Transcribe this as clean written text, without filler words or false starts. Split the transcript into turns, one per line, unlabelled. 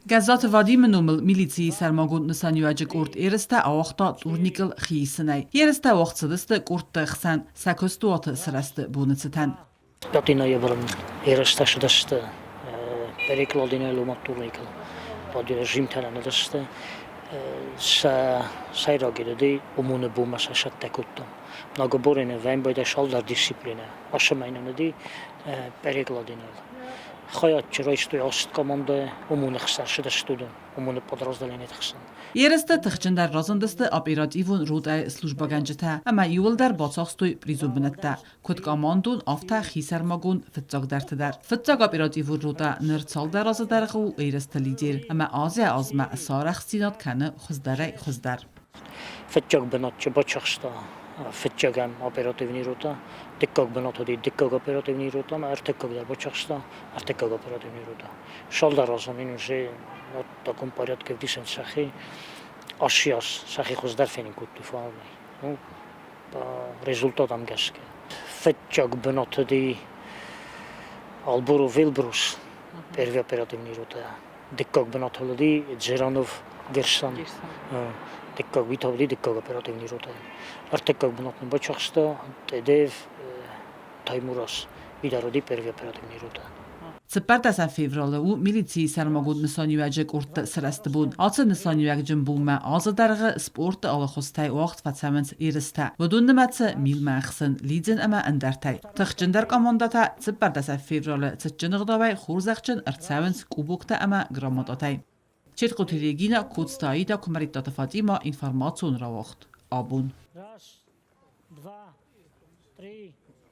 Гӕззаты Вадимы номыл милицийы сӕрмагонд нысаниуӕджы къорд ерыстӕ ауагъта турникыл хиисынӕй. Ерыстӕ уагъд цыдысты къордты хсӕн сӕ куыстуаты сырӕзты боны цытӕн.
5 ноябрын ерыстӕ сыдысты перекладинӕ ломат турникыл режимтӕ уыдысты. Сӕ сӕйраг уыди ОМОН-ы бонмӕ сӕ цӕттӕ кодтам. Многоборье вӕмбойдӕ цалдӕр дисциплинӕ. Асымайнӕн уыди перекладинӕл. Хайад райстой аст командӕ ОМОН-ы хсӕн сыдысты уыдон, ОМОН-ы подразделениеты хсӕн.
Ерысты тыхджындӕр разындысты оперативон ротӕйы службӕгӕнджытӕ ӕмӕ иууылдӕр бацахстой призон бынӕттӕ. Куыд командон, афтӕ хисӕрмагонд фыццагдӕрты дӕр. Фыццаг оперативон ротӕ ныр цалдӕр азы дӕргъы у ерысты лидер ӕмӕ азӕй-азмӕ сарӕхстдзинад кӕны хуыздӕрӕй-хуыздӕр.
Фыццаг бынат чи бацахста фыццагӕм оперативный рота, дыккаг бынат уыди дыккаг оперативный рота ӕмӕ ӕртыккаг дӕр бацахста ӕртыккаг оперативный рота. Цалдӕр азы мин уже вот в таком порядке ӕвдисӕн сӕхи асиас сӕхи хуыздӕр фенын кодтой фалмӕй. Ну, по результатам гӕсгӕ. Фыццаг бынат уыди Албуров Эльбрус, первый оперативный рота. Дыккаг бынатыл уыди Джеранов Герсан. Дыккаг уый та уыди дыккаг оперативный рота. Ӕртыккаг бынат нын бацахста Тедеев Таймураз. Уый дӕр уыди первый оперативный рота.
14 февралы у милицийы сӕрмагонд нысаниуӕджы къордты сырӕзты бон. Ацы нысаниуӕгджын бонмӕ азы дӕргъы спорты алы хуызтӕй уагъд фӕцӕуынц ерыстӕ. Уыдон нымӕцы милмӕ ӕхсын, лидзын ӕмӕ ӕндӕртӕй. Тыхджындӕр командӕтӕ 14 февралы цытджын ӕгъдауӕй хорзӕхджын ӕрцӕуынц кубоктӕ ӕмӕ грамотатӕй. Четкъуты Регина, Коцты Аида, Куымӕридтаты Фатима, информацион рауагъд. Абон.
Раз, два, три.